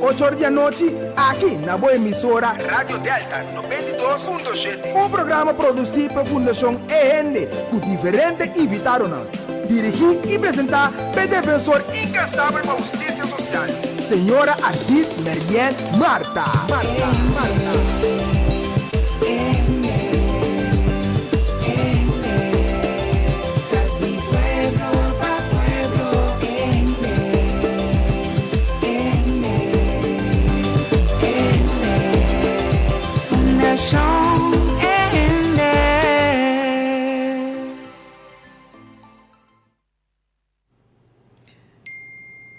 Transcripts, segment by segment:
Ocho or di anochi, aki na bo emisora Radio Delta 92.7. Un programa produsí pa Fundashon E Hende ku diferente invitadonan. Dirigí i presentá pa e defensor inkansabel pa hustisia sosial, señora Ardith Merien Martha. Martha. Martha.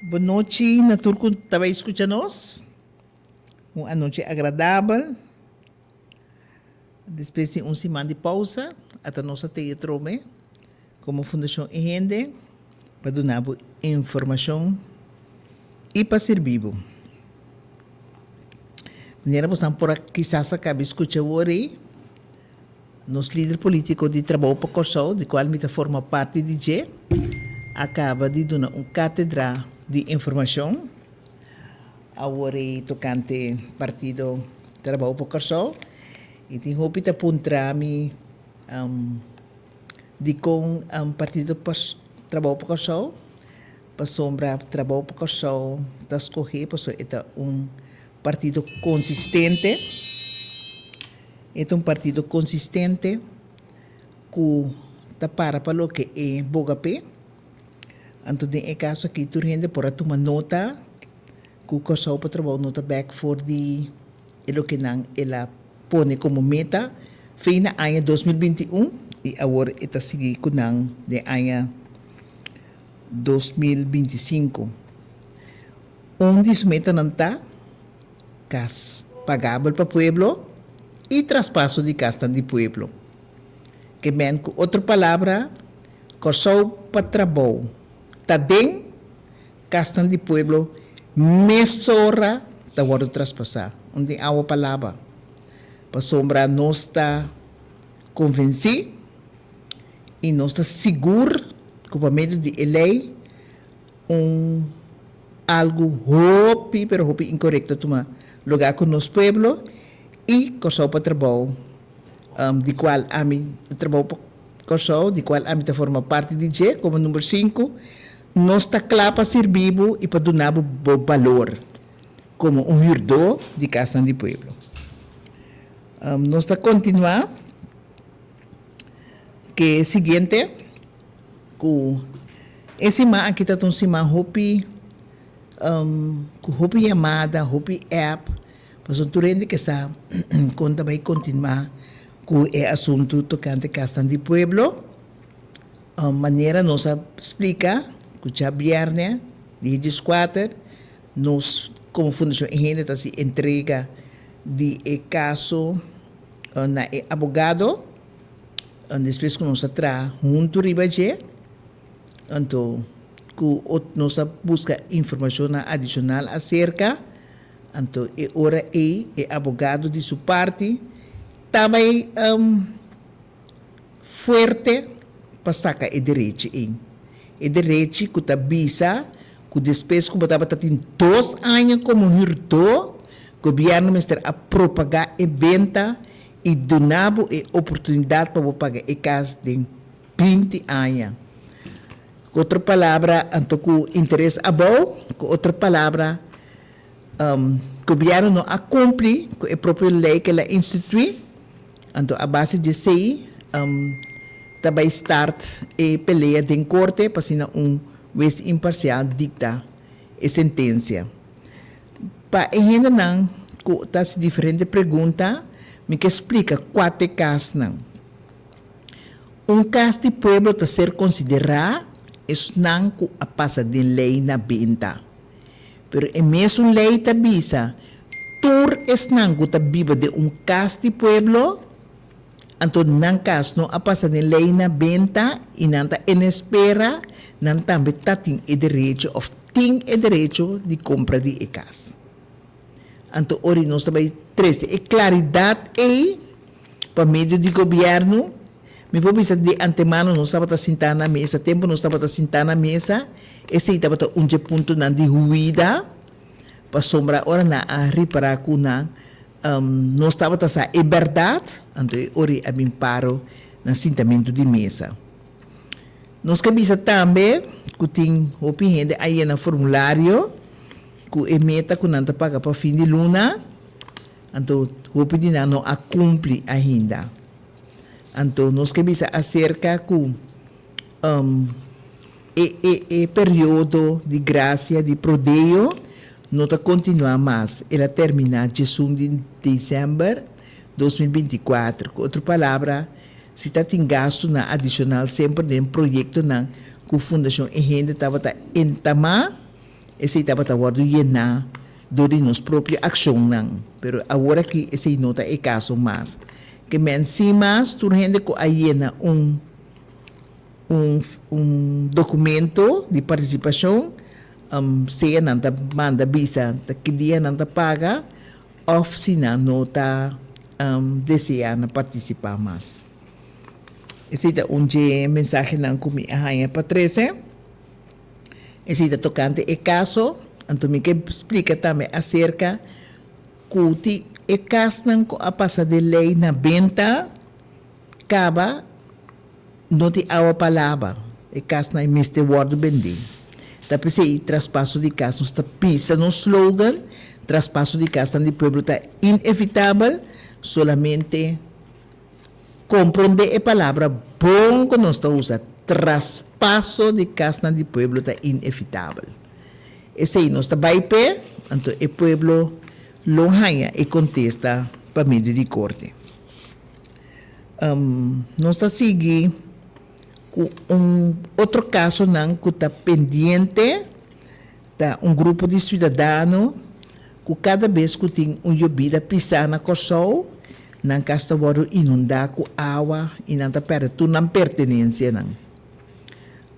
Bon nochi na tur ku ta bai skucha nos. Un anochi agradabel. Despues di un siman di pousa, ata nos a teye trome komo Fundashon E Hende pa duna bo informashon i pa sirbi bo. Manera bosan por a kisas a kabi skucha awor ei, nos lider polítiko di Trabou pa Kòrsou, di kual mi ta forma parti di dje, a kaba di duna un kátedra di informashon awor ei tokante partido Trabou pa Kòrsou i tin hopi ta puntra mi dikon partido Trabou pa Kòrsou, pasobra Trabou pa Kòrsou ta skohé pasobra e ta un partido konsistente, e ta un partido konsistente ku ta para pa loke e boga p'e. Anto den e kaso aki tur hende por a tuma nota ku Kòrsou pa Trabou no ta bèk for di e loke nan el a pone komo meta fin na aña 2021 i awor e ta sigui ku nan den aña 2025. Un di su metanan ta kas pagabel pa pueblo i traspaso di kasnan di pueblo. Ke men ku otro palabra, Kòrsou pa trabou ta den kasnan di pueblo mesora ta wòrdu traspasá. Un tin awa pa laba. Pasobra nos ta konvensí i nos ta sigur ku pa medio di e lei un algu hopi pero hopi inkorekto a tuma lugá ku nos pueblo i Kòrsou pa Trabou di kual ami Trabou pa Kòrsou di kual ami ta forma parti di dje komo number sinku nos ta kla pa sirbi bo i pa duna bo bo balor komo un hürdó di kasnan di pueblo. Nos ta kontinuá ke siguiente. Ku e siman aki ta un siman hopi ku hopi yamada, hopi app, pasobra tur hende ke sa kon ta bai kontinuá ku e asuntu tokante kasnan di pueblo. Manera nos a splika ku djabièrnè di dieskuater nos komo Fundashon E Hende ta hasi entrega di e kaso na e abogado. Despues ku nos a traha huntu riba dje, anto ku nos a buska informashonnan adishonal aserka, anto e ora ei e abogado di su parti ta bai fuerte pa saka e derechi ei. E derechi ku ta bisa ku despues ku bo tabata tin dos aña komo hürdó, gobièrnu mester a propagá e benta i duna bo e oportunidat pa bo paga e kas den binti aña. Ku otro palabra, anto ku interes abou, ku otro palabra, gobièrnu no a kumpli ku e propio lei ku el a instituí, anto a base di esei ta bai start e pelea den korte pa asina un wes imparsial dikta e sentensia. Pa e hendenan ku ta hasi diferente pregunta, mi ke splika kua ta e kasnan. Un kas di pueblo ta ser konsiderá esnan ku a pasa den lei na benta. Pero e mesun lei ta bisa tur esnan ku ta biba den un kas di pueblo, anto nan kas no a pasa den lei na benta i nan ta en espera, nan tambe ta tin e derecho òf tin e derecho di kompra di e kas. Anto ora nos ta bai trese e klaridat ei pa medio di gobièrnu, mi por bisa di antemano nos tabata sintá na mesa, tempu nos tabata sintá na mesa, esei tabata un dje puntonan di huida. Pasobra ora nan a ripará ku nan nos tabata sa e bèrdat, anto e ora ei a bin paro na sintamentu di mesa. Nos ke bisa tambe ku tin hopi hende a yena formulario ku e meta ku nan ta paga pa fin di luna, anto hopi di nan no a kumpli ainda. Anto nos ke bisa aserka ku e e e periodo di grasia di Prodeo no ta kontinuá mas, el a terminá djesun di desèmber 2024. Ku otro palabra, si ta tin gastunan adishonal semper den proyektonan ku Fundashon E Hende tabata entamá, esei tabata wòrdu yená dor di nos propio akshonnan. Pero awor aki esei no ta e kaso mas. Ke men sin mas tur hende ku a yena un un un documento di participacion, sea nan ta manda bisa ta ki dia nan ta paga of si nan no ta desea na participa mas. Esey ta un dje mensahenan cu mi a haña pa trece. Esey ta tocante e caso, anto mi ke splica tambe acerca cu tin e casnan cu a pasa den ley na benta caba no tin awa pa laba, e casnan ei mester wordo bendí. Ta p'esei traspaso di cas nos ta pisa nos slogan, traspaso di casnan di pueblo ta inevitabel, solamente comprende e palabra bon cu nos ta usa, traspaso di casnan di pueblo ta inevitabel. Esei nos ta bai p'e, anto e pueblo lo haña e contesta pa medio di corte. Nos ta sigui ku un otro kasonan ku ta pendiente, ta un grupo di siudadano ku kada bes ku tin un yobida pisá na Kòrsou, nan kas ta wòrdu inundá ku awa i nan ta pèrdè tur nan pertenensianan.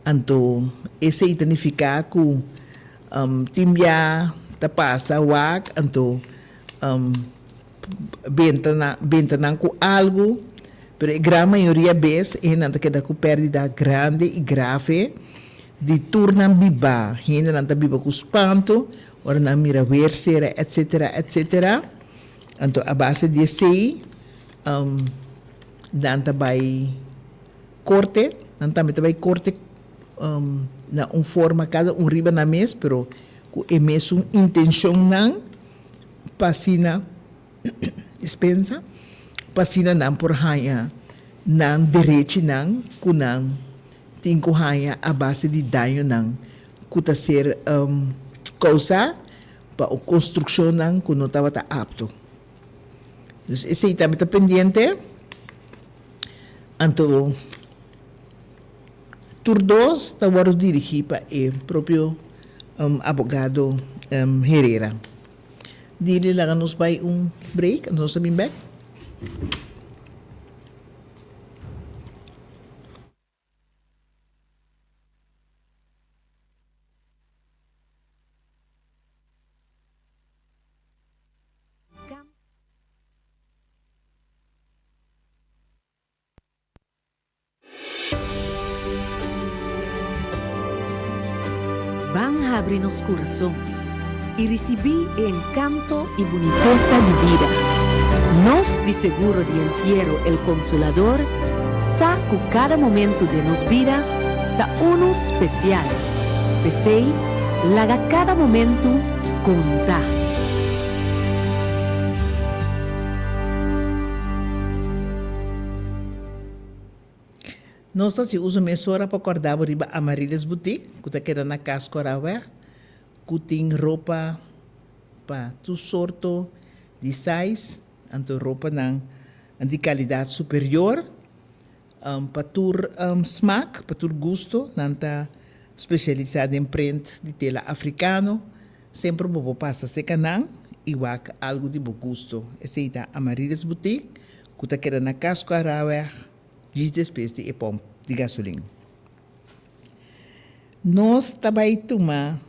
Anto esei ta nifiká ku tin bia ta pasa wak anto Benta nan, benta nan ku algu, pero e gran mayoria bes e hendenan ta keda ku pèrdida grandi i grave di tur nan bibá. Hendenan ta biba ku spantu ora nan mira weer sera etsetera etsetera. Anto a base di esei nan ta bai korte, nan tambe ta bai korte na un forma kada un riba nan mes pero ku e mesun intenshonnan. Pa asina dispensa, pa asina nan por haña nan derechinan ku nan tin ku haña a base di dañonan ku ta ser kousá pa un konstrukshonnan ku no tabata apto. Dus esei tambe ta pendiente. Anto tur dos ta wòrdu dirigí pa e propio abogado Herrera. Dili laga nos bai un break, anto nos ta bin bek. Ban habri nos kurason i risibí e enkanto i bunitesa di bida. Nos di Seguro di Entiero El Consolador sa ku kada momentu den nos bida ta unu spesial. P'esei, laga kada momentu konta. Nos ta hasi uso mesora pa kòrda bo riba Amaryllis Boutique ku ta keda na Cas Coraweg ku tin ropa pa tur sorto di size, anto ropanan di kalidat superior pa tur smak, pa tur gusto. Nan ta spesialisá den prent di tela afrikano. Semper bo por pasa serka nan i wak algu di bo gusto. Esei ta Amaryllis Boutique ku ta keda na Casco Araweg djis despues di e pomp di gasolin. Nos ta bai tuma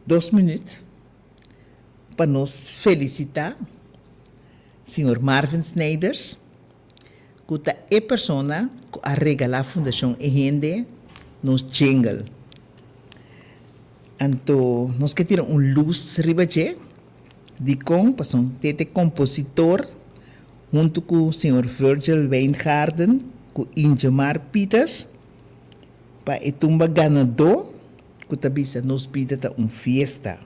dos minüt pa nos felisitá señor Marvin Snijders. Ku ta e persona ku a regalá Fundashon E Hende nos jingle. Anto nos ke tira un lus riba dje. Dikon? Pasobra te ta e kompositor huntu ku señor Virgil Wijngaarden ku Ingemar Pieters pa e tumba ganadó ku ta bisa Nos bida ta un fiesta,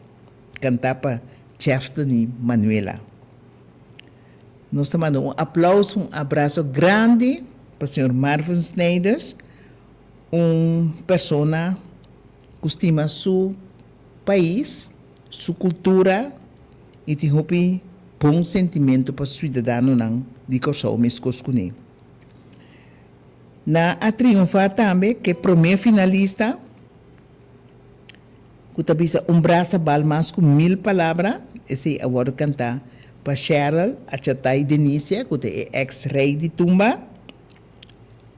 kantá pa Jeftany Manuela. Nos ta manda un aplauso, un abraso grandi pa señor Marvin Snijders, un persona ku stima su pais, su kultura i tin hopi bon sentimentu pa suidadanonan di Kòrsou meskos kuné. Nan a triunfá tambe ku e promé finalista ku ta bisa un brasa bal mas ku mil palabra, esei a wòrdu kantá pa Sheryl Achatai Denisia ku ta e eks rei di tumba.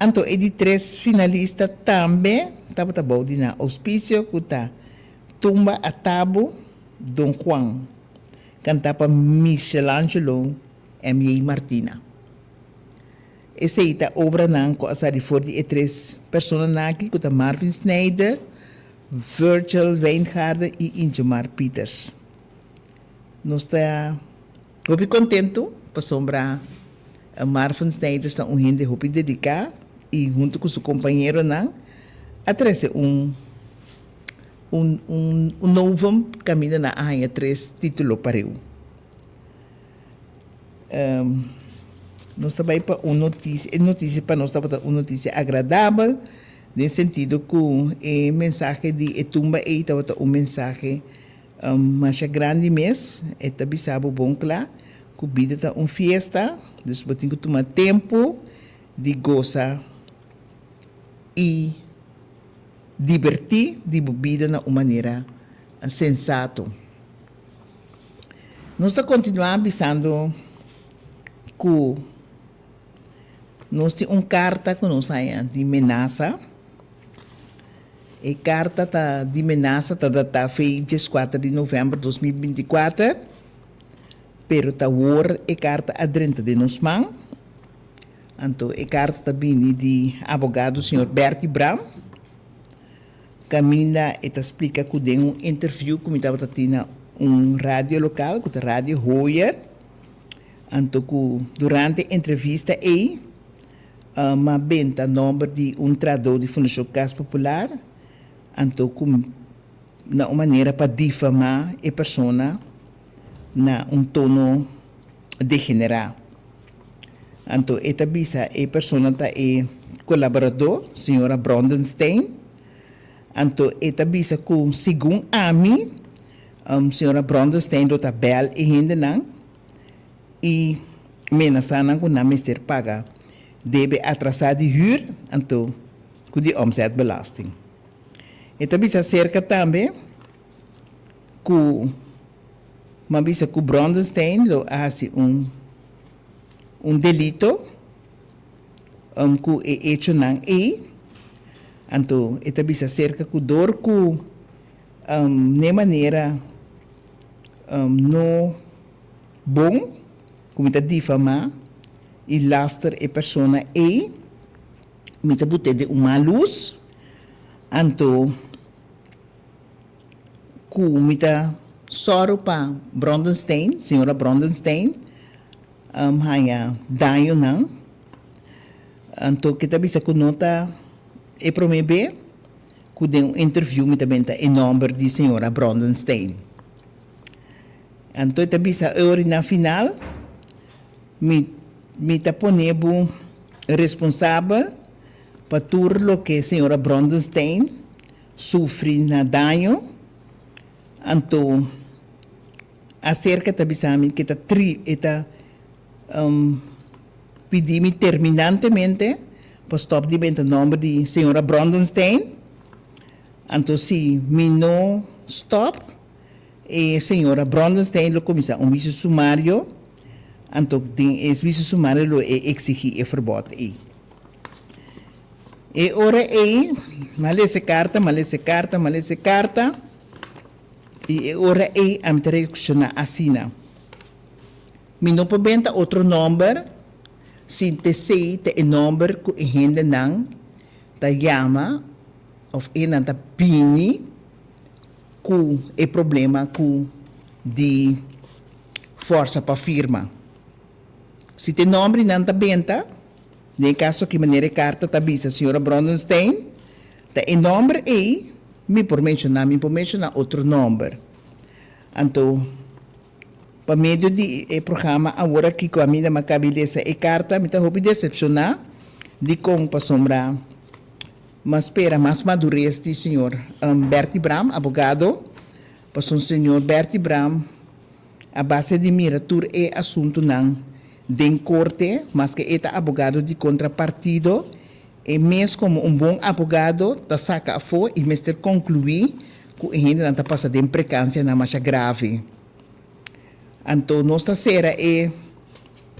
Anto e di tres finalista tambe tabata bou di nan ouspisio ku ta Tumba a Tabu Don Juan, kantá pa Michelangelo MJ. Martina. Esei ta obranan ku a sali for di e tres personanan aki ku ta Marvin Snijder, Virgil Wijngaarden i Ingemar Pieters. Nos ta hopi kontentu pasobra Marvin Snijders ta un hende hopi dediká i huntu ku su kompañeronan a trese un un un novum kaminda nan a haña tres título pareu. Nos ta bai pa un notisia, e notisia pa nos tabata un notisia agradabel, den sentido ku e mensahe di e tumba ei tabata un mensahe masha grandi mes. E ta bisa bo bon kla ku bida ta un fiesta, dus bo tin ku tuma tempu di gosa i dibertí di bo bida na un manera sensato. Nos ta kontinuá bisando ku nos tin un karta ku nos haña di menasa. E karta ta di menasa ta datá fei dieskuater di novèmber 2024, pero ta wor e karta a drenta den nos man. Anto e karta ta bini di abogado señor Bertie Bram. Kaminda e ta splika ku den un interview ku mi tabata tin na un radio lokal ku ta Radio Hoyer, anto ku durante e entrevista ei m'a benta nòmber di un trahadó di Fundashon Kas Popular, anto ku na un manera pa difamá e persona na un tono degenerá. Anto e ta bisa e persona ta e kolaboradó, señora Brondenstein. Anto e ta bisa ku segun ami, señora Brondenstein lo ta bèl e hendenan i menasá nan ku nan mester paga debe atrasá di hür anto ku di omzetbelasting. E ta bisa aserka tambe ku. M'a bisa ku Brondenstein lo a hasi un un delito ku e echonan ei. Anto e ta bisa aserka ku dor ku n'e manera no bon ku mi ta difamá i laster e persona ei, mi ta but'é den un mal lus. Anto. Ku mi ta sòru pa Brondenstein, señora Brondenstein, haña dañonan. Anto ke ta bisa ku no ta e promé be ku den un interview mi ta benta e nòmber di señora Brondenstein. Anto e ta bisa ora na final mi mi ta pone bo responsabel pa tur loke señora Brondenstein Sufri na daño, anto aserka ta bisa mi ke ta tri e ta pidi mi terminantemente pa stop di benta nomber di señora Brondenstein, anto si mi no stop e señora Brondenstein lo kuminsá un huisio sumario, anto den e huisio sumario lo e eksigí e ferbòt ei. E ora ei, m'a lesa e karta, m'a lesa e karta, m'a lesa e karta, i e ora ei ami ta reakshoná asina. Mi no por benta otro nòmber sin t'esei ta e nòmber ku e hendenan ta yama òf e nan ta bini. ku e problema ku di forsa pa firma. Si ta e nomber di nan ta benta, den e kaso aki manera e karta ta bisa señora Brondenstein, ta e nomber ei mi por menshoná, mi por menshoná otro nomber. Anto pa medio di e programa awor aki ku ami ta kabi lesa e karta mi ta hopi desepshoná dikon pasobra mi a spera mas madures di señor Bertie Braam, abogado, pasobra señor Bertie Braam a base di mira tur e asuntunan den korte maske e ta abogado di kontrapartido E mes komo un bon abogado ta saka afó i mester konkluí ku e hendenan ta pasa den prekansianan masha grave. Anto nos ta sera e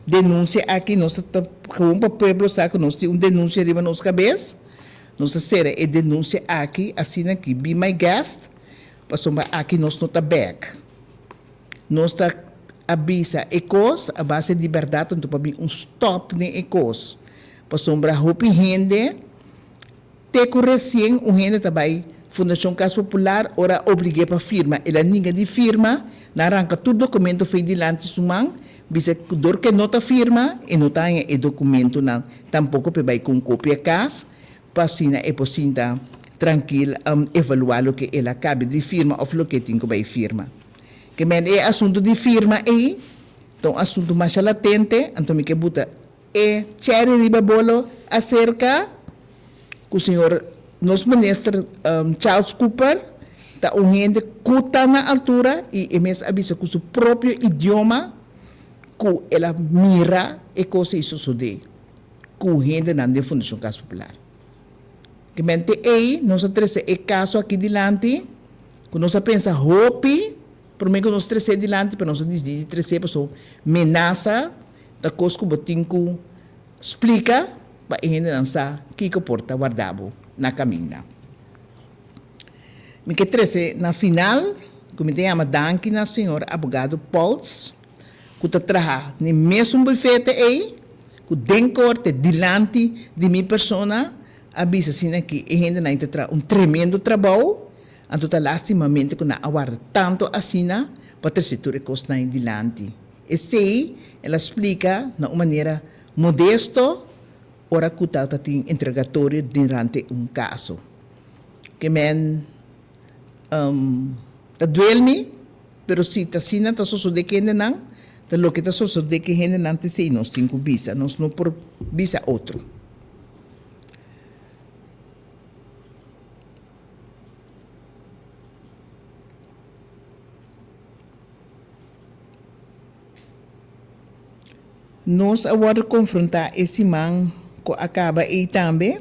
denunsia aki, nos ta gewoon pa pueblo sa ku nos tin un denunsia riba nos kabes, nos ta sera e denunsia aki asina ki be my guest, pasobra aki nos no ta bèk. Nos ta a bisa e kos a base di bèrdat anto pa bin un stòp den e kos. Pasobra hopi hende, te ku resien un hende ta bai Fundashon Kas Popular ora a oblig'é pa firma, el a ninga di firma, nan a ranka tur dokumento fei dilanti su man, bisa ku dor ku e no ta firma, e no ta haña e dokumentonan tampoko p'e bai ku un kopia kas, pa asina e por sinta trankil evaluá loke el a kabe di firma òf loke e tin ku bai firma. Ke men e asuntu di firma ei ta un asuntu masha latente, anto mi ke buta E cherry riba bolo acerca cu señor nos minister Charles Cooper ta un hende cu ta na altura y e mes a bisa cu su propio idioma cu el a mira e cos ey sosode cu hendenan den Fundacion Cas Popular. Kimente ey nos a trece e caso aki dilanti cu nos a pensa hopi prome cu nos trece dilanti pero nos a dicidi di trece pasobra menasa Ta kos ku bo tin ku splika pa e hendenan sa kiko por ta warda bo na kaminda. Mi ke trese na final ku mi ta yama danki na señor abogado Poltz ku ta traha n'e mesun bufete ei ku den korte dilanti di mi persona a bisa asina ki e hendenan ta traha un tremendo trabou anto ta lastimamente ku nan a warda tanto asina pa trese tur e kosnan ei dilanti. Esei el a splika na un manera modesto ora ku tabata tin interogatorio durante un kaso. Ke men ta duel mi, pero si ta asina ta sosodé ku hendenan, ta loke ta sosodé ku hendenan ta esei nos tin ku bisa, nos no por bisa otro. Nos a wòrdu konfrontá e siman ku a kaba ei tambe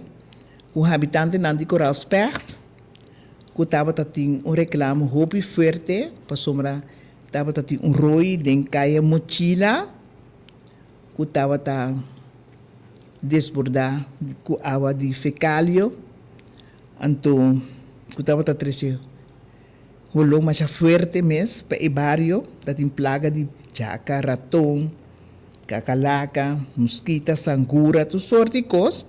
ku habitantenan di Koraal Specht ku tabata tin un reklamo hopi fuerte pasobra tabata tin un roi den Kaya Mochila ku tabata desbordá ku awa di fekalio anto ku tabata trese Holó masha fuerte mes pa e bario ta tin plaga di djaka, raton, kakalaka, muskita, sangura, tur sort di kos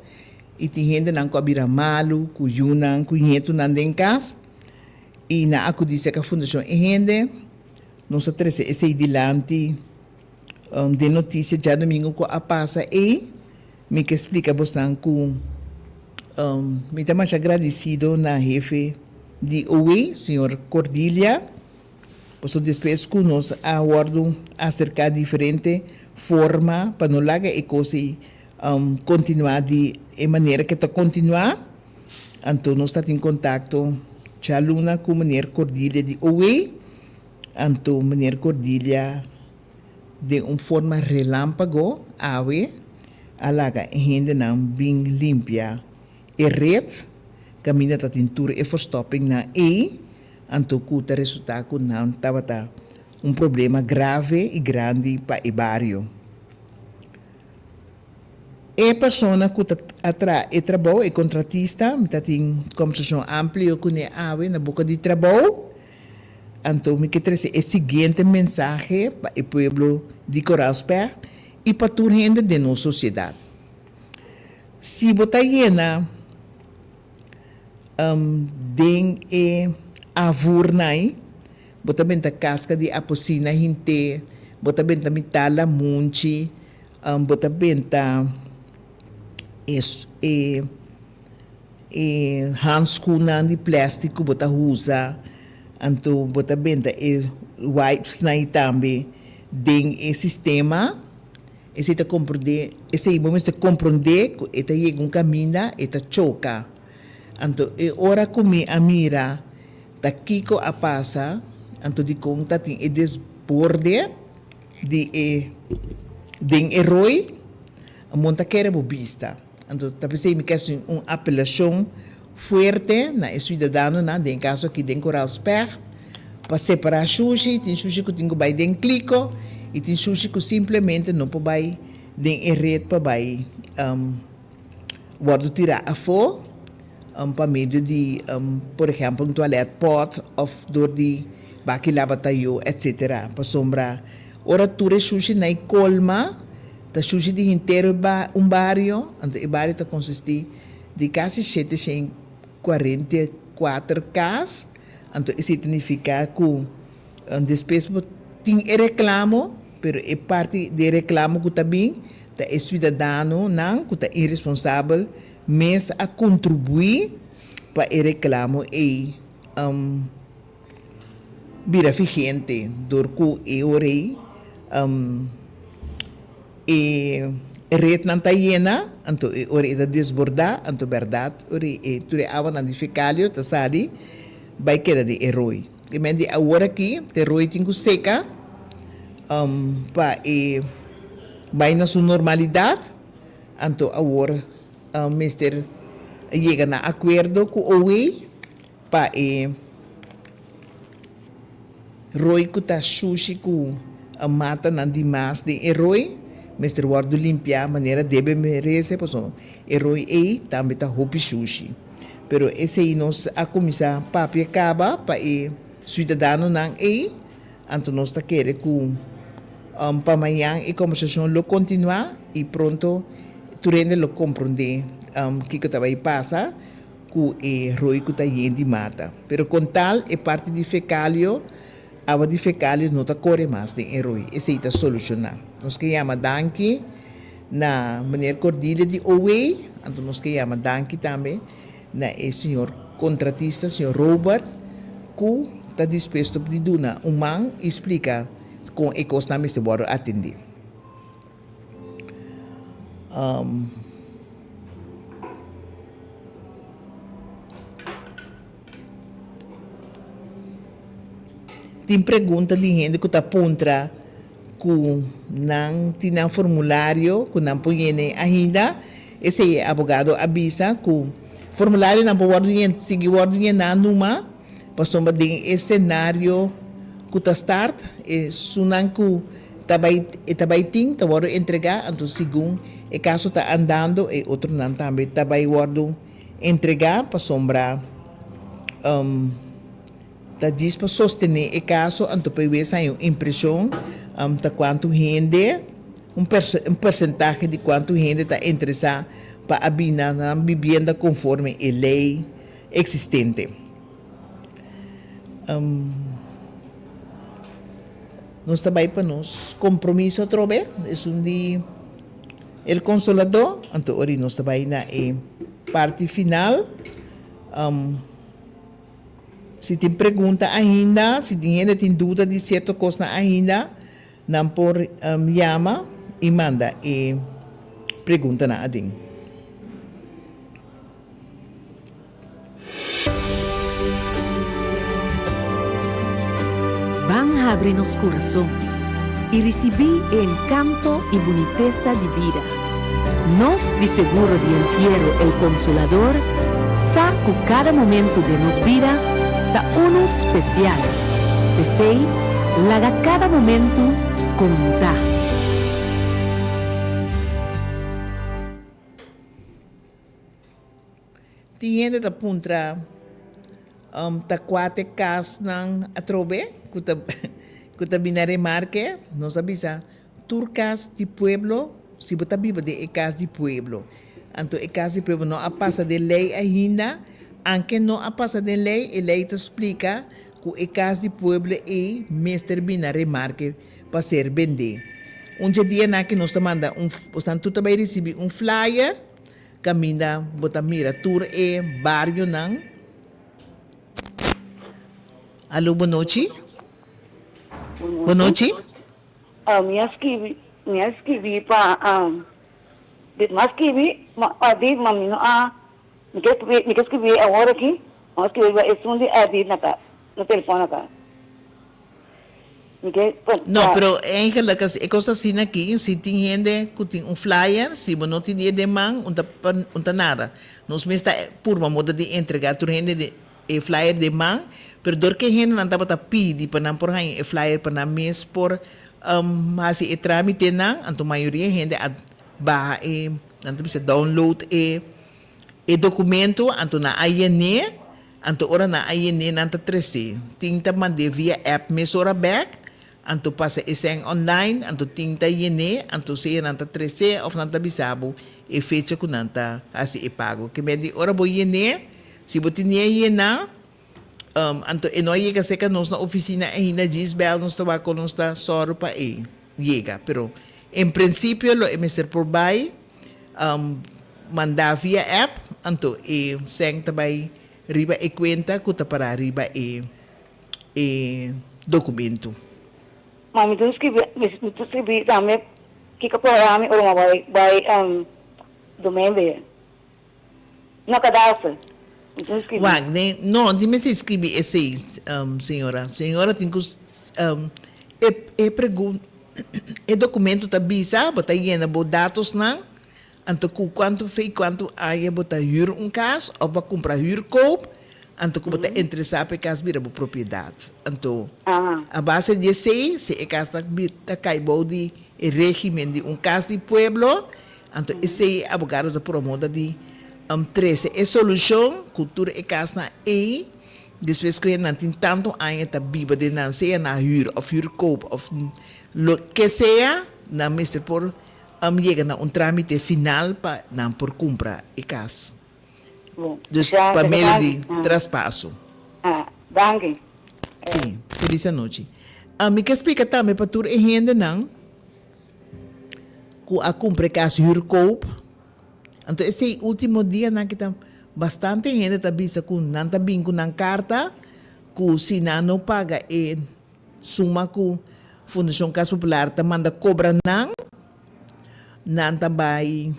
i tin hendenan ku a bira malu ku yunan ku ñetunan den kas i nan a akudí serka Fundashon E Hende. Nos a trese esei dilanti den notisia djadumingu ku a pasa ei. Mi ke splika bosnan ku mi ta masha gradisido na hefe di OE, señor Cordilia, pasobra despues ku nos a wòrdu aserká diferente forma pa no laga e kos ei kontinuá di e manera ke ta kontinuá, anto nos ta tin kontakto djaluna ku meneer Cordilia di OE, anto meneer Cordilia. Den un forma relámpago awe a laga e hendenan bin limpia e red kaminda ta tin tur e verstoppingnan ei, anto ku ta resultá ku nan tabata un problema grave i grandi pa e bario. E persona ku ta a traha e trabou, e kontratista, mi ta tin kòmbersashon amplio kuné awe na boka di trabou, Anto mi ke trese e siguiente mensahe pa e pueblo di Koraalsberg i pa tur hende den nos sosiedat. Si bo ta yena den e. Afvoer nan, bo ta benta kaska di aposina hint'é, bo ta benta mitá lamunchi, bo ta benta e e e handschoennan di plastic ku bo ta usa, anto bo ta benta e wipesnan tambe den e sistema. Esei ta komprondé, esei bo mester komprondé ku e ta yega un kaminda, e ta choka. Anto e ora ku mi a mira ta kiko a pasa, anto dikon ta tin e desborde di e den e roi, bo no ta kere bo bista. Anto ta p'esei mi ke hasi un apelashon fuerte na e suidadanonan, den e kaso aki den Koraal Specht, pa separá shushi. Tin shushi ku tin ku bai den kliko i tin shushi ku simplemente no por bai den e ret pa bai wòrdu tirá afó pa medio di por ehèmpel un tualèt pòt òf dor di baki laba tayó etsetera. Pasobra ora tur e shushi na e kolma ta shushi di henter un bario, anto e bario ta konsistí di kasi 744 kas, anto esei ta nifiká ku Despues bo tin e reklamo, pero e parti di e reklamo ku ta bin ta e suidadanonan ku ta iresponsabel mes a kontribuí pa e reklamo ei bira vigente dor ku e ora ei e retnan ta yena, anto e ora ei ta desbordá, anto bèrdat ora ei tur e awanan di fekalio ta sali bai keda den e roi. E men di awor aki te roi tin ku seka pa e bai na su normalidat, anto awor mester yega na akuerdo ku OWEI pa e roi ku ta shushi ku matanan di mas den e roi mester wòrdu limpiá manera debe merese pasobra e roi ei tambe ta hopi shushi. Pero esei nos a kuminsá papia kaba pa e suidadanonan ei, anto nos ta kere ku pa mañan e kombersashon lo kontinuá i pronto tur hende lo komprondé kiko ta bai pasa ku e roi ku ta yen di mata. Pero kon tal e parti di fekalio, awa di fekalio no ta kore mas den e roi, esei ta solushoná. Nos ke yama danki na meneer Cordilia di OW, anto nos ke yama danki tambe na e señor kontratista, señor Robert, ku ta dispuesto di duna un man i splika kon e kosnan mester wòrdu atendé. Tin pregunta di hende ku ta puntra ku nan tin nan formulario ku nan por yene ainda. Esei e abogado a bisa ku formularionan por wòrdu yen sigui wòrdu yená numa pasobra den e senario ku ta start esunnan ku ta bai e ta bai tin ta wòrdu entregá anto segun e kaso ta andando e otronan tambe ta bai wòrdu Entregá pasobra ta djis pa sostené e kaso anto pa e wes haña un impreshon ta kuantu hende, un persentahe di kuantu hende ta interesá pa a bina nan bibienda konforme e lei eksistente. Nos ta bai pa nos kompromiso atrobe, esun di. El Consoladó, anto ora nos ta bai na e parti final. Si tin pregunta ainda, si tin hende tin duda di sierto kosnan ainda, nan por yama i manda e preguntanan aden. Ban habri nos kurason i risibí e enkanto i bunitesa di bida. Nos di Seguro di Entiero El Consolador sa ku kada momentu den nos bida ta unu spesial. P'esei, laga kada momentu konta! Tin hende ta puntra ta kua t'e kasnan atrobe ku ta ku ta bini na remarke. Nos a bisa tur kas di pueblo, si bo ta biba den e kas di pueblo, anto e kas di pueblo no a pasa den lei ainda. Anke no a pasa den lei, e lei ta splika ku e kas di pueblo ei mester bini na remarke pa ser bendé. Un dje dianan aki nos ta manda un, bosnan tur ta bai risibí un flyer kaminda bo ta mira tur e barionan. Alo, bonochi. Bonochi. Mi a skibi, mi a skibi pa, mi a skibi ma di ma mi no a, mi ke skibi, mi ke skibi awor aki, mi a skibi riba esun di Eddy na kas, na telefòn na kas. Mi ke pa. No, pero eigenlijk as e kos asina aki, si tin hende ku tin un flyer, si bo no tin di e den man, un ta un ta nada. Nos mes ta purba moda di entrega tur hende di e flyer den man, pero dor ke hendenan tabata pidi pa nan por haña e flyer pa nan mes por hasi e tramitenan, anto mayoria hende a baha e, nan ta bisa download e e documento, anto nan a yen'é, anto ora nan a yen'é nan ta tres'é. Tin ta mand'é via app mesora bek, anto pasa e sèn online, anto tin ta yen'é, anto sea nan ta tres'é òf nan ta bisa bo e fecha ku nan ta hasi e pago. Ke medi ora bo yen'é, Si bo tin nie yena, anto e no a yega serka nos na oficina ainda, djis bel nos ta wak kon nos ta sòru pa e yega. Pero en principio lo e mester por bai manda via app, anto e sèn ta bai riba e kuenta ku ta pará riba e e documento. Ma mi ta skibi, mi ta skibi tambe kiko por mi ora mi a bai bai domingo. No kadaster. Mi tin skibi. Wak, den, no, tin mester skibi esei, señora. Señora tin ku, e, e pregun, e documento ta bisa, bo ta yena bo datosnan, anto ku kuantu fe i kuantu aña bo ta hür un kas òf bo a kumpra hürkoop, anto ku bo ta interesá pa e kas bira bo propiedat. Anto, a base di esei, si e kas ta ta kai bou di e régimen di un kas di pueblo, Anto esei e abogado ta promoda di trese e solushon ku tur e kasnan ei despues ku nan tin tantu aña ta biba den nan sea na hür òf hürkoop òf loke sea nan mester por yega na un trámite final pa nan por kumpra e kas. Dus pa medio di traspaso. Danki. Si, felis anochi. Mi ke splika tambe pa tur e hendenan. Ku a kumpra e kas hürkoop. Anto esei ultimo dianan ki ta bastante hende ta bisa ku nan ta bin ku nan karta ku si nan no paga e suma ku Fundashon Kas Popular ta manda kobra nan, nan ta bai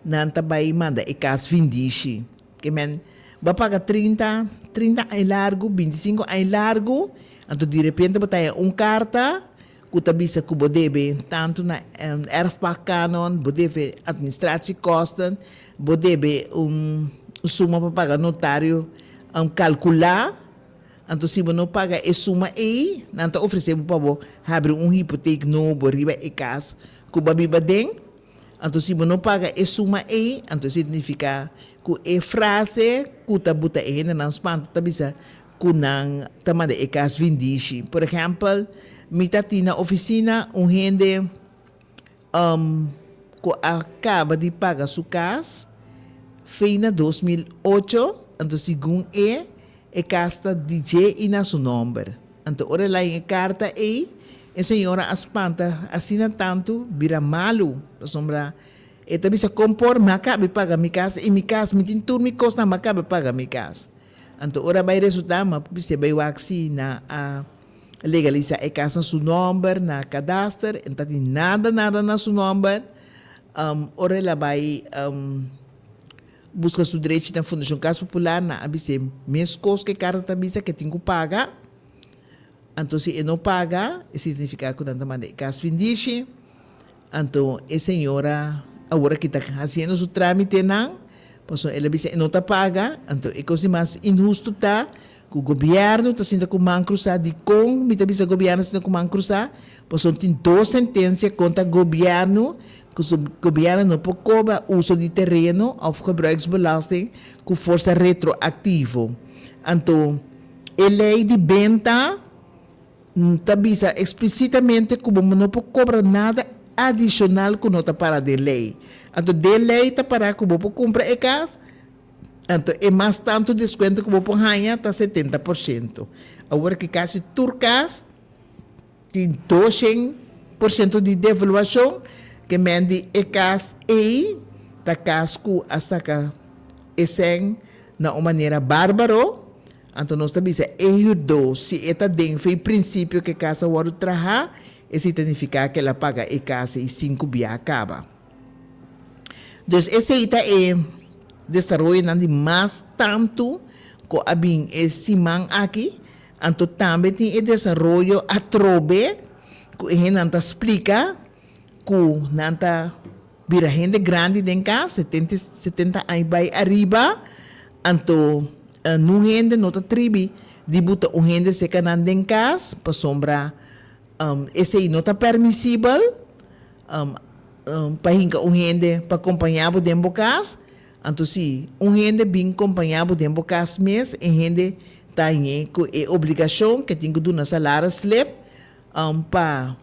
nan ta bai manda e kas vindishi. Ke men bo a paga trinta, trinta aña largu, bintisinku aña largu, anto di repente bo ta haña un karta ku ta bisa ku bo debe tantu na erfpachtkanon, bo debe administratiekosten, bo debe un suma pa paga notario kalkulá, anto si bo no paga e suma ei, nan ta ofresé bo pa bo habri un hipotek nobo riba e kas ku bo a biba den. Anto si bo no paga e suma ei, anto esei ta nifiká ku e frase ku ta buta e hendenan spanta ta bisa ku nan ta manda e kas vindishi. Por ehèmpel, mi ta tin na ofisina un hende ku a kaba di paga su kas fei na 2008, anto segun e, E kas ta di dje i na su nòmber. Anto ora el a haña e karta ei, e señora a spanta asina tantu, bira malu, pasobra e ta bisa, Kon por mi a kabi paga mi kas? I mi kas, mi tin tur mi kosnan, mi a kabi paga mi kas. Anto ora a bai resultá, mi a bis'é bai wak si nan a legalisá e kas na su nòmber, na kadaster, e no ta tin nada, nada na su nòmber. Ora el a bai. Buska su drechi na Fundashon Kas Popular, nan a bis'é meskos ku e karta ta bisa ku e tin ku paga. Anto si e no paga, e signifiká ku nan ta manda e kas findishi. Anto e señora awor aki ta hasiendo su trámitenan, pasobra el a bisa e no ta paga. Anto e kos di mas inhustu ta ku gobièrnu ta sinta ku man krusá. Dikon mi ta bisa gobièrnu ta sinta ku man krusá? Pasobra tin dos sentensia kontra gobièrnu Ku su gobièrnu no por kobra uso di tereno òf gebruiksbelasting ku forsa retroaktivo. Anto, e lei di benta ta bisa eksplisitamente ku bo no por kobra nada adishonal ku no ta para den lei. Anto, den lei ta para ku bo por kumpra e kas. Anto e mas tantu deskuento ku bo por haña ta 70%. Awor ki kasi tur kas tin 200% di devaluashon, ke men di e kas ei ta kas ku a saka e sèn na un manera bárbaro. Anto nos ta bisa e hürdó si e ta den fe prinsipio ku e kas a wòrdu trahá, esei ta nifiká ku el a paga e kas ei sinku bia kaba. Dus esei ta e desaroyonan di mas tantu ku a bin e siman aki. Anto tambe tin e desaroyo atrobe ku e hendenan ta splika ku nan ta bira hende grandi den kas, 70 aña bai ariba, anto nun hende no ta tribi di buta un hende seka nan den kas pasobra esei no ta permisibel. Pa hinka un hende pa kompañá bo den bo kas. Anto si un hende bin kompañá bo den bo kas mes, e hende ta hañ'é ku e obligashon ke tin ku duna salarisslip pa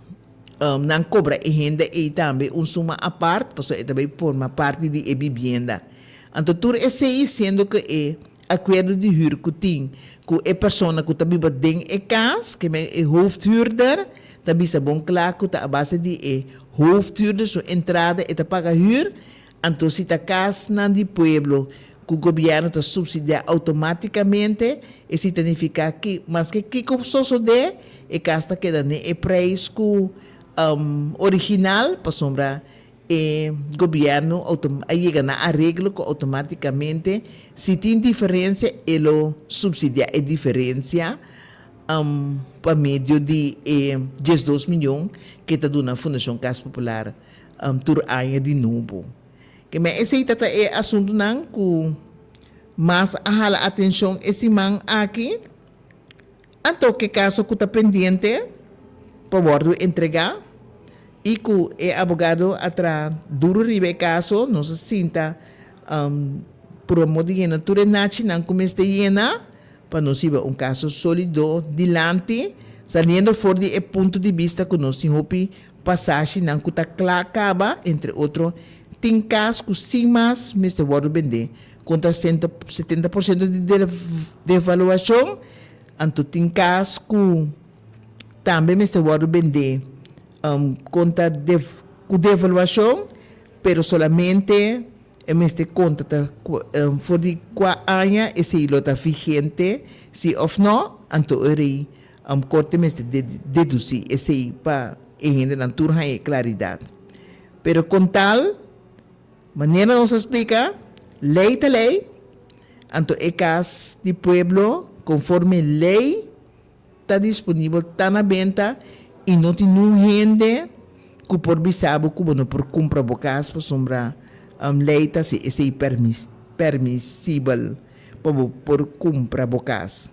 nan kobra e hende ei tambe un suma apart, pasobra e ta bai forma parti di e bibienda. Anto tur esei siendo ku e akuerdo di hür ku tin ku e persona ku ta biba den e kas, ke men e hoofdhuurder, ta bisa bon kla ku ta a base di e hoofdhuurder su entrada e ta paga hür, anto si ta kasnan di pueblo ku gobièrnu ta supsidiá outomátikamente, esei ta nifiká ki maske kiko sosodé e kas ta keda n'e e preis ku original pasobra E gobierno a yega na areglo cu automaticamente si tin diferencia e lo subsidia e diferencia pa medio di e 12 miyon ke ta duna Fundacion Cas Popular tur aña di nobo. Ke men esey ta ta e asuntonan cu mas a hala atencion e siman aki. Anto ke kaso ku ta pendiente pa wòrdu entregá i ku e abogado a traha duru riba e kaso, nos a sinta promo di yena tur e nachinan ku mester yena pa nos hiba un kaso sólido dilanti, saliendo for di e punto di bista ku nos tin hopi pasashinan ku ta kla kaba, entre otro tin kas ku sin mas mester wòrdu bendé Kontra 70% di devaluashon, anto tin kas ku tambe mester wòrdu bendé kontra ku devaluashon, pero solamente e mester konta ta for di kua aña esei lo ta vigente, si òf nò, anto e rei korte mester dedusí esei pa e hendenan tur haña e klaridat. Pero kon tal. Manera nos a splika, lei ta lei, anto e kas di pueblo konforme lei ta disponibel, ta na benta i no tin niun hende ku por bisa bo ku bo no por kumpra bo kas pasobra lei ta hasi esei permisibel pa bo por kumpra bo kas.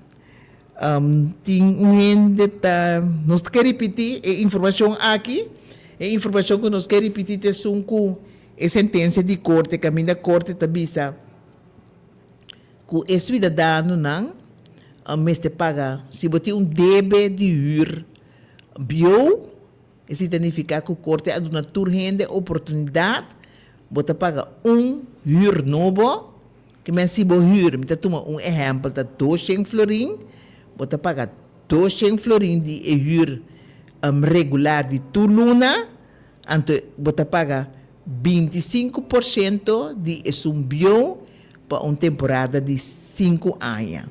Tin un hende ta, nos ta ke ripití e informashon aki, e informashon ku nos ke ripití ta esun ku e sentensia di korte kaminda korte ta bisa ku e suidadanonan mester paga si bo tin un debe di hür bieu. Esei ta nifiká ku korte a duna tur hende oportunidat, bo ta paga un hür nobo, ke men si bo hür, mi ta tuma un ehèmpel, ta 200 florin, bo ta paga 200 florin di e hür regular di tur luna, anto bo ta paga 25% di esun biou pa un temporada di sinku aña.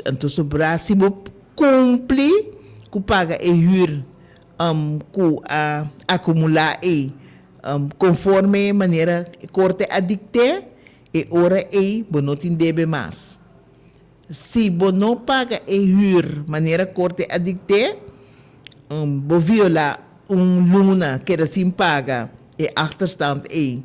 Anto sobrá si bo kumpli ku paga e hür ku a akumulá ei konforme manera korte a dikt'é, e ora ei bo no tin debe mas. Si bo no paga e hür manera korte a dikt'é, bo violá un luna keda sin paga e achterstand ei.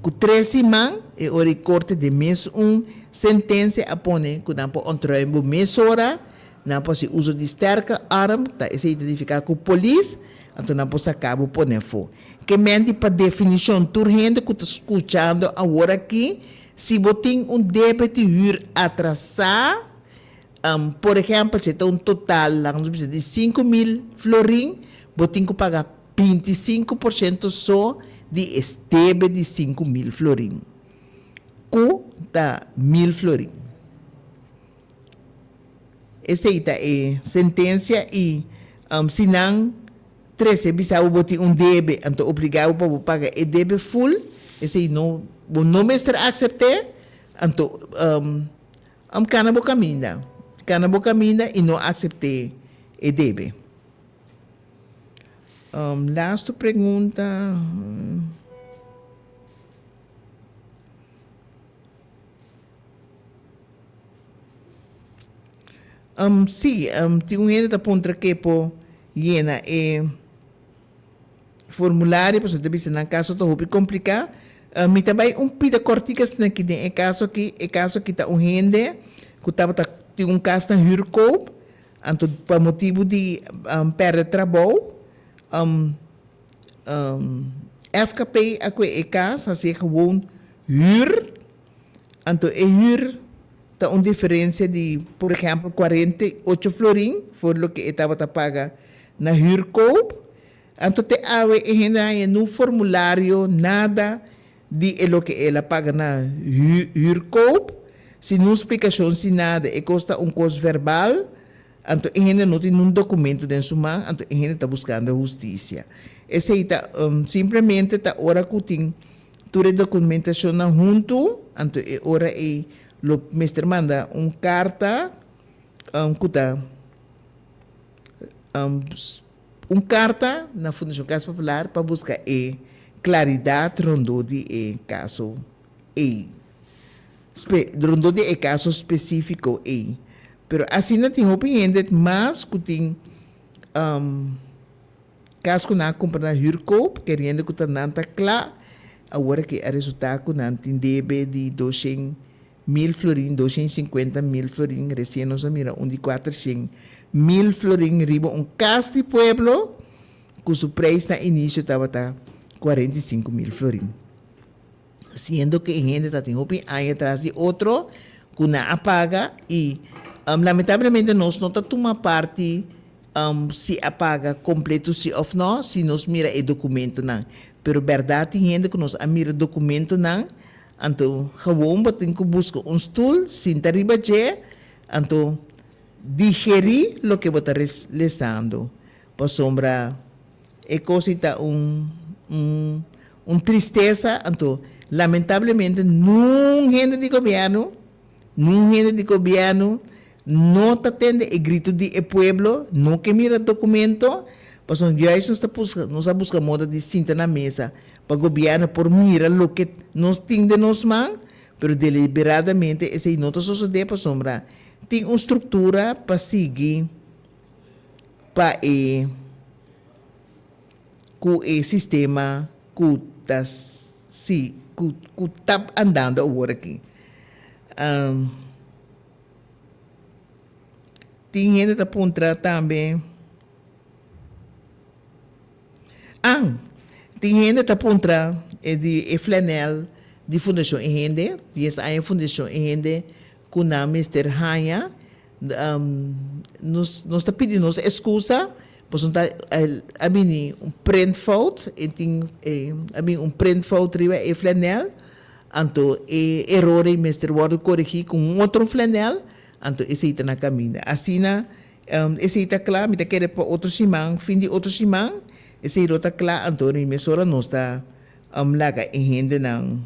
Ku tres siman e ora e korte den mes un sentensia a pone ku nan por ontruim bo mesora, nan por hasi uso di sterke arm, ta esei ta nifiká ku polis, anto nan por saka bo pone afó. Ke menti pa definishon tur hende ku ta skuchando awor aki, si bo tin un debe di hür atrasá, por ehèmpel si e ta un total laga nos bisa di 5000 florin, bo tin ku paga 25% so di es debe di 5000 florin. ku ta mil florin. Esei ta e sentensia i si nan trese bisa bo bo tin un debe anto obliga bo pa bo paga e debe ful, esei no bo no mester aksept'é, anto kana bo kaminda, kana bo kaminda i no aksept'é e debe. Lastu pregunta. Sí, tin un hende ta puntra ke por yena e formulario, pasobra ta bisa nan kaso ta hopi kompliká. Mi ta bai un pida kòrtiku asina aki den e kaso aki. E kaso aki ta un hende ku tabata tin un kas na hürkoop, anto pa motibu di pèrdè trabou, FKP a kue e kas, hasié gewoon hür. Anto e hür ta un diferencia di, por ehempel, 48 florin for loke e tabata paga na huurkoop. Anto te awe e hende a haña nun formulario, nada di e loke el a paga na huurkoop, sin nun splicacion, sin nada. E cos ta un cos verbal, anto e hende no tin nun documento den su man, anto e hende ta buscando husticia. Esey ta simplemente ta ora cu tin Tur e dokumentashonnan huntu, anto e ora ei lo mester manda un karta ku ta un karta na Fundashon Kas Popular pa buska e klaridat rondó di e kaso ei, rondó di e kaso spesífiko ei. Pero asina tin hopi hende mas ku tin. Kas ku nan a kumpra na hürkoop, keriendo ku ta nan ta kla, awor aki a resultá ku nan tin debe di doshen mil florin, doshen i sinkuenta mil florin, resien nos a mira un di kuatershen mil florin riba un kas di pueblo ku su preis na inisio tabata 45 mil florin. Siendo ku e hende ta tin hopi aña tras di otro ku nan a paga i lamentablemente nos no ta tuma parti si a paga kompleto si òf nò si nos mira e dokumentonan. Pero bèrdat tin hende ku nos a mira dokumentonan anto gewon bo tin ku buska un stul sinta riba dje anto digerí loke bo ta lesando pasobra E kos ei ta un un un tristesa, anto lamentablemente nun hende di gobièrnu, nun hende di gobièrnu no ta tende e gritu di e pueblo, no ke mira dokumento, pasobra juist nos ta buska, nos a buska moda di sinta na mesa pa gobièrnu por mira loke nos tin den nos man, pero deliberadamente esei no ta sosodé pasobra tin un struktura pa sigui. pa e ku e sistema ku ta si ku ku ta andando awor aki. Tin hende ta puntra tambe An, tin hende ta puntra e di e flanel di Fundashon E Hende, dies aña Fundashon E Hende ku nan mester haña. Nos nos ta pidi nos excusa pasobra ta a bini un printfout e tin a bini un printfout riba e flanel anto e eror ei mester wordo coregi cu un otro flanel anto esey ta na caminda asina esey ta cla mi ta kere pa otro siman fin di otro siman esey lo ta cla anto mesora nos ta laga e hendenan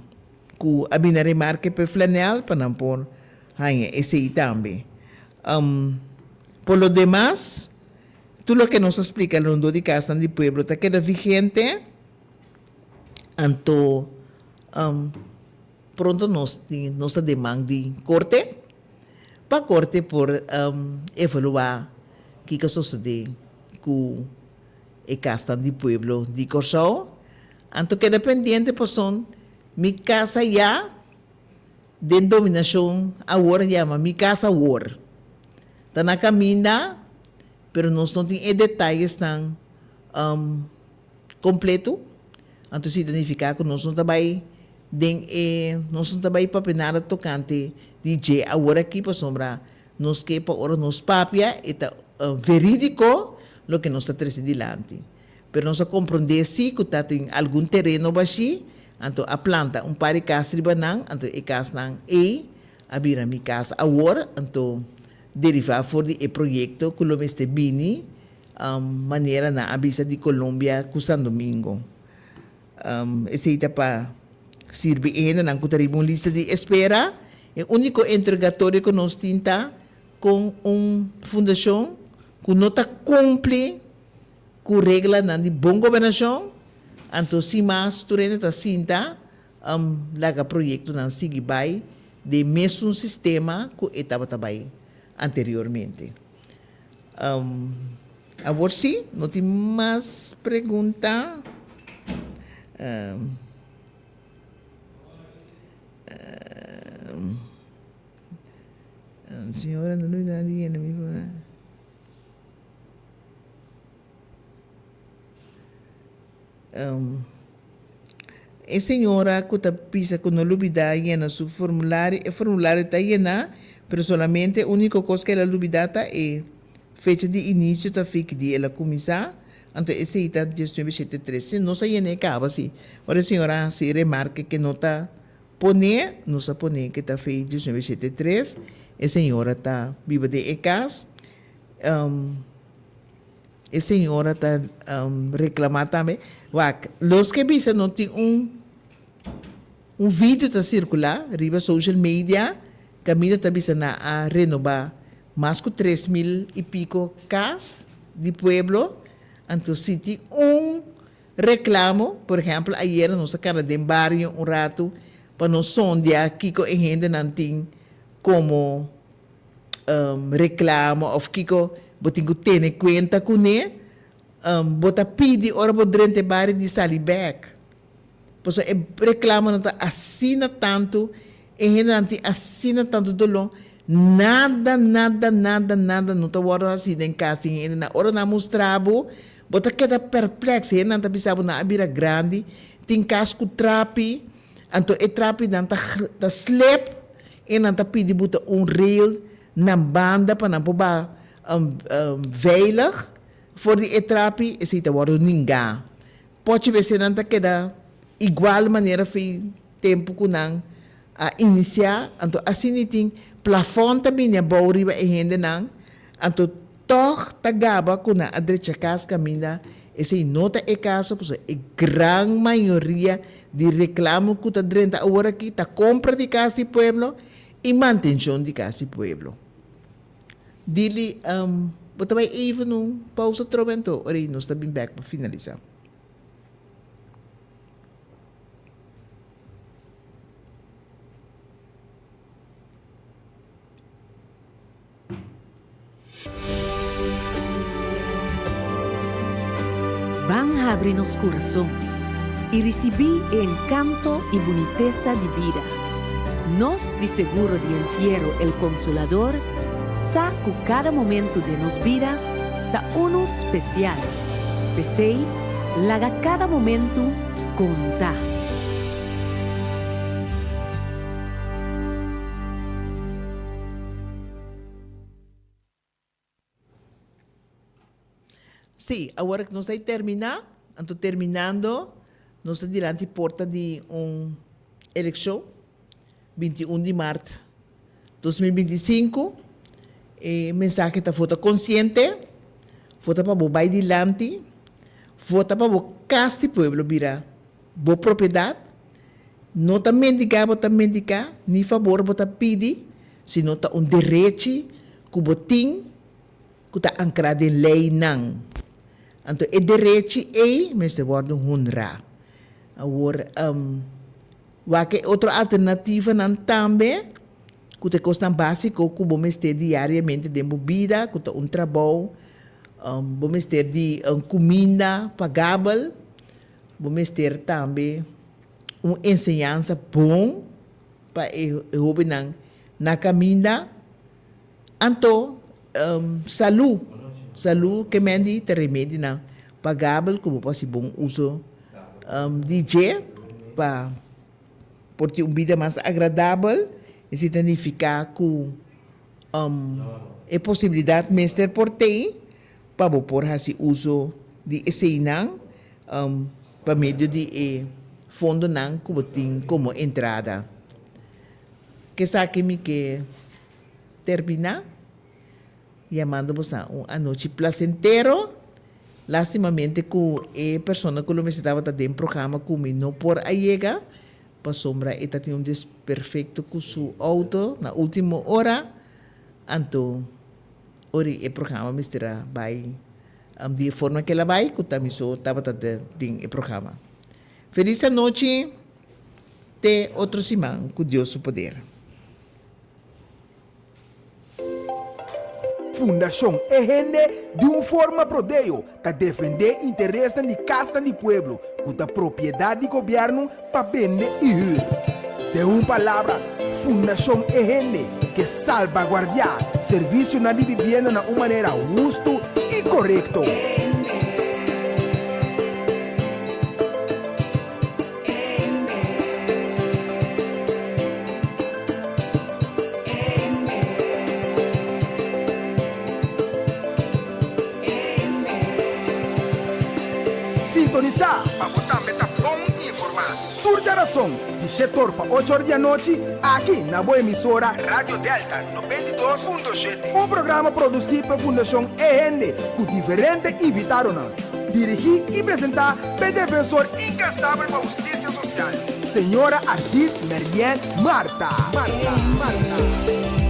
cu a bini na remarke pa e flanel pa nan por Haña esei tambe. Por lo demas, tur loke nos a splika rondó di kasnan di pueblo ta keda vigente, anto pronto nos tin nos ta den man di korte pa korte por evaluá kiko a sosodé ku e kasnan di pueblo di Kòrsou. Anto keda pendiente pasobra mi kasa ya. Den dominashon awor yama mi kas awor. Ta na kaminda pero nos no tin e detayesnan kompleto. Anto si ta nifiká ku nos no ta bai den e nos no ta bai papia nada tokante di dje awor aki pasobra nos ke pa ora nos papia e ta verídiko loke nos ta trese dilanti. Pero nos a komprondé si ku ta tin algun tereno bashí. Anto a planta un par di kas riba nan, anto e kasnan ei a bira mi kas awor, anto derivá for di e proyekto ku lo mester bini manera nan a bisa di Colombia ku San Domingo. Esei ta pa sirbi e hendenan ku ta riba un lista di espera. E úniko interogatorio ku nos tin ta kon un fundashon ku no ta kumpli ku reglanan di bon gobernashon, anto sin mas tur hende ta sinta laga proyektonan sigui bai den mesun sistema ku e tabata bai anteriormente. Awor sí, no tin mas pregunta. Señora no olbida di yena mi. E señora ku ta bisa ku no lubidá yena su formulario, e formulario ta yená, pero solamente e úniko kos ku el a lubidá ta e fecha di inisio ta fik di el a kuminsá, anto esei ta diesnuebe shete tres. Si nos a yené kaba si. Ora e señora a hasi e remarke ke no ta poné, nos a poné ke ta fe diesnuebe shete tres, e señora ta biba den e kas. E señora ta reclama tambe. Wak, los ke bisa no tin un un video ta circula riba social media caminda ta bisa nan a renoba mas cu 3000 y pico cas di pueblo, anto si tin un reclamo, por ehempel ayera nos a cana den bario un rato pa nos sondia kico e hendenan tin como reclamo of kico bo tin cu tene cuenta cune, bo ta pidi ora bo drenta e bario di sali bek. Pasobra e reclamonan ta asina tanto, e hendenan tin asina tanto dolor, nada, nada, nada, nada no ta wordo haci den cas di hendenan. Ora nan mustra bo, bo ta keda perplex, hendenan ta bisa bo nan a bira grandi, tin cas cu trapi, anto e trapinan ta ta slip, E nan ta pidi bo ta un rail nan banda pa nan por baha veilig for di e trapi, esei ta wòrdu ningá. Pochi bes nan ta keda igual manera fi tempu ku nan a inisiá, anto asina i tin plafòn ta bini abou riba e hendenan, anto Tòg ta gaba ku nan a drecha kas kaminda esei no ta e kaso pasobra e gran mayoria di reklamo ku ta drenta awor aki ta kompra di kas di pueblo i mantenshon di kas di pueblo. Dili, bo ta bai even un pousa trobe anto ora ei nos ta bin bèk pa finalisá. Ban habri nos kurason i risibí e enkanto i bunitesa di bida. Nos di Seguro di Entiero El Consolador sa ku kada momentu den nos bida ta unu spesial. P'esei, laga kada momentu konta! Sí, awor ku nos ta terminá, anto terminando nos ta dilanti porta di un elekshon, 21 di mart 2025. E mensahe ta vota konsiente, vota pa bo bai dilanti, vota pa bo kas di pueblo bira bo propiedat. No ta mendiká bo ta mendiká, ni fabor bo ta pidi, sino ta un derechi ku bo tin ku ta ankrá den leinan. Anto e derechi ei mester wòrdu honrá. Awor, wak e otro alternativanan tambe ku ta e kosnan básiko ku bo mester diariamente den bo bida, ku ta un trabou, bo mester di kuminda pagabel, Bo mester tambe un enseñansa bon pa e hobennan na caminda. Anto salú, salú ke men di ta remedinan pagabel ku bo por hasi bon uso di dje pa por tin un bida mas agradabel. Esei ta nifiká ku e posibilidat mester por tei pa bo por hasi uso di eseinan pa medio di e. fondonan ku bo tin komo entrada. Kesaki mi ke terminá yamando boso un anochi plasentero. Lastimamente ku e persona ku lo mester tabata den programa ku mi no por a yega pasobra e ta tin un desperfecto ku su auto na ultimo ora, anto ora e programa mester a bai di e forma ku el a bai ku ta mi so tabata den e programa. Felis anochi, te otro siman ku Dios su poder. Fundashon E Hende di un forma prodeo ta defendé interesnan di kasnan di pueblo ku ta propiedat di gobièrnu pa bende i hür. Den un palabra, Fundashon E Hende ke salbaguardiá servisionan di bibienda na un manera hustu i korekto. Sintonisá pa bo tambe ta bon informá. Tur djarason, di shetor pa ocho or di anochi, aki na bo emisora Radio Delta 92.7. Un programa produsí pa Fundashon E Hende ku diferente invitadonan. Dirigí i presentá p'e defensor inkansabel pa hustisia sosial, señora Ardith Merien Martha. Martha. Martha.